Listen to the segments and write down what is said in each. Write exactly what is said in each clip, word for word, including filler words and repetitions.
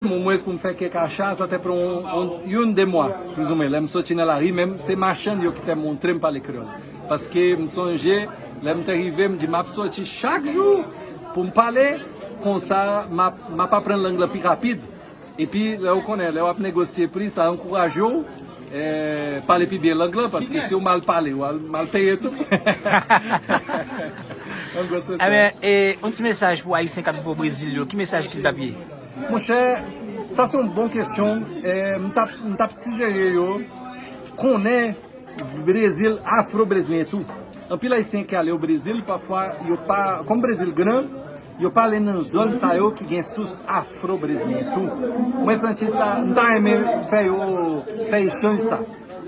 omwens pou m fè kèk acha, sa te pran yon, yon, youn, de mwa, plizoumwen. Lè m soti nan lari, menm se machann yo ki te montre m pale kreyòl. Paske m sonje, lè m te rive, m di m ap soti chak jou pou m pale, konsa m ap, m ap aprann lang lan pi rapid. Epi, lè w konnen, lè w ap negosye pri, sa ankouraje w, eh, pale pi byen lang lan, paske si w mal pale, w al mal peye tou. An gwo, se sa. Ebyen, e, yon ti mesaj pou Ayisyen k ap viv o Brezil yo, ki mesaj ki l t ap ye? Monchè, sa se yon bon kesyon. Eh, m t ap, m t ap sijere yo konnen Brezil, afro-brezilyen tou. Anpil Ayisyen ki ale o Brezil, pafwa, yo pa, kòm Brezil gran, yo pa ale nan zòn sa yo ki gen sous afro-brezilyen tou. Mwen santi sa, m ta renmen fè yo fè echanj sa.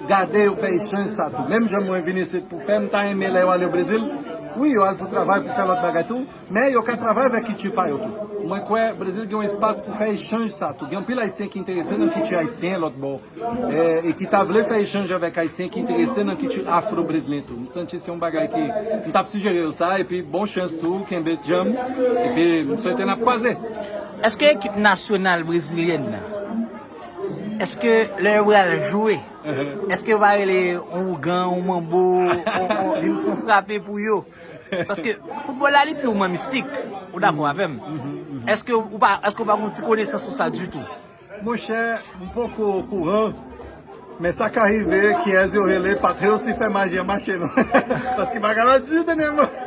Gade yo fè echanj sa tou. Menm jan mwen vin isit pou fè, m ta renmen lè yo ale o Brezil, wi, yo al pou travay, pou fè lòt bagay tou, men yo ka travay avèk kilti pa yo tou. Mwen kwè Brezil gen yon espas pou fè echanj sa tou. Gen anpil Ayisyen ki enterese nan kilti ayisyen lòt bò, eh, e ki ta vle fè echanj avèk Ayisyen ki enterese nan kilti afro-brezilyen tou. M santi se yon bagay ki, m t ap sijere yo sa, epi bon chans tou, kenbe djanm, epi m swete n ap kwaze. Èske ekip nasyonal brezilyèn nan, èske lè yo pral jwe, èske yo va rele yon ougan, yon manbo, yon, yon, vin fè yon frape pou yo? Paske foutbòl la, li pi ou mwen mistik. Ou dakò avè m? Èske ou pa, èske ou pa gen ti konesans sou sa ditou? Monchè, m poko okouran. Men sa ka rive, kiyès yo rele, pa t reyisi fè maji an mache non. Paske bagay la di dènyèman.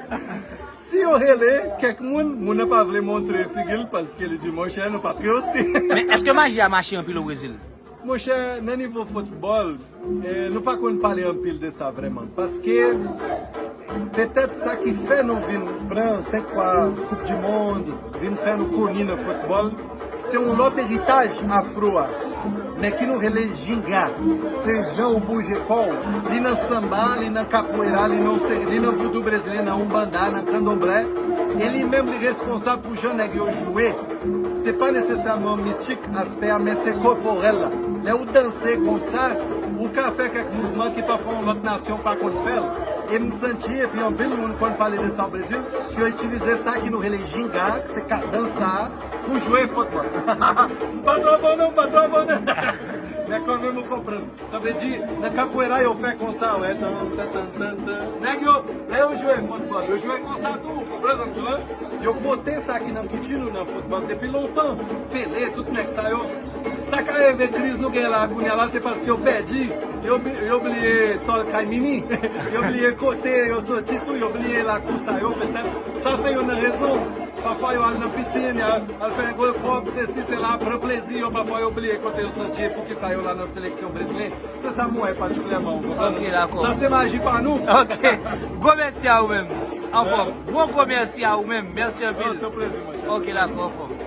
Si yo rele kèk moun, moun nan pa vle montre figi l paske li di, monchè, nou pa t reyisi. Men èske maji a mache anpil o Brezil? Monchè, nan nivo foutbòl, eh, nou pa konn pale anpil de sa vrèman. Paske petèt sa ki fè nou vin pran senk fwa Koup di Mond, vin fè nou koni nan foutbòl, se yon lòt eritaj afro a, men ki nou rele jinga. Se jan ou bouje kò w. Li nan sanba, li nan kapwera, li nan, li nan voudou brezilyen, nan umbanda, nan kandomblé. E li menm, li responsab pou jan nèg yo jwe. Se pa nesesèman mistik aspè a, men se kòporèl la. Lè ou danse konsa, ou ka fè kèk mouvman ki pafwa yon lòt nasyon pa konn fè l. E m santi, epi anpil moun konn pale de sa o Brezil, ki yo itilize sa ki nou rele jinga, se kadans sa a, pou jwe foutbòl. M pa twò bon non, m pa twò bon non. Men kanmenm ou konprann. Sa vle di, nan kapwera yo fè konsa, wè, tan, tan, tan, tan, tan. Nèg yo, lè yo jwe foutbòl, yo jwe konsa tou. Pa egzanp, tou, yo pote sa ki nan kilti nou nan foutbòl depi lontan. Pele, tout nèg sa yo. Sa ka rive kriz nou gen la, kounye a la, se paske yo pèdi. Yo, yo bliye tòl kay Mimi. Yo bliye kote yo soti tou, yo bliye lakou sa yo, petèt. Sa se youn nan rezon. Pafwa yo al nan pisin, yo al, al fè gwo kòb, sesi, sela, pran plezi yo, pafwa yo bliye kote yo soti, e poukisa yo la nan seleksyon brezilyen. Se sa m wè patikilyèman, ou konprann? Ok, dakò. Sa se maji pa nou. Ok. Gwo mèsi a ou menm. Anfòm. Gwo, gwo mèsi a ou menm. Mèsi anpil. Non, se yon plezi, monchè. Ok, dakò, anfòm.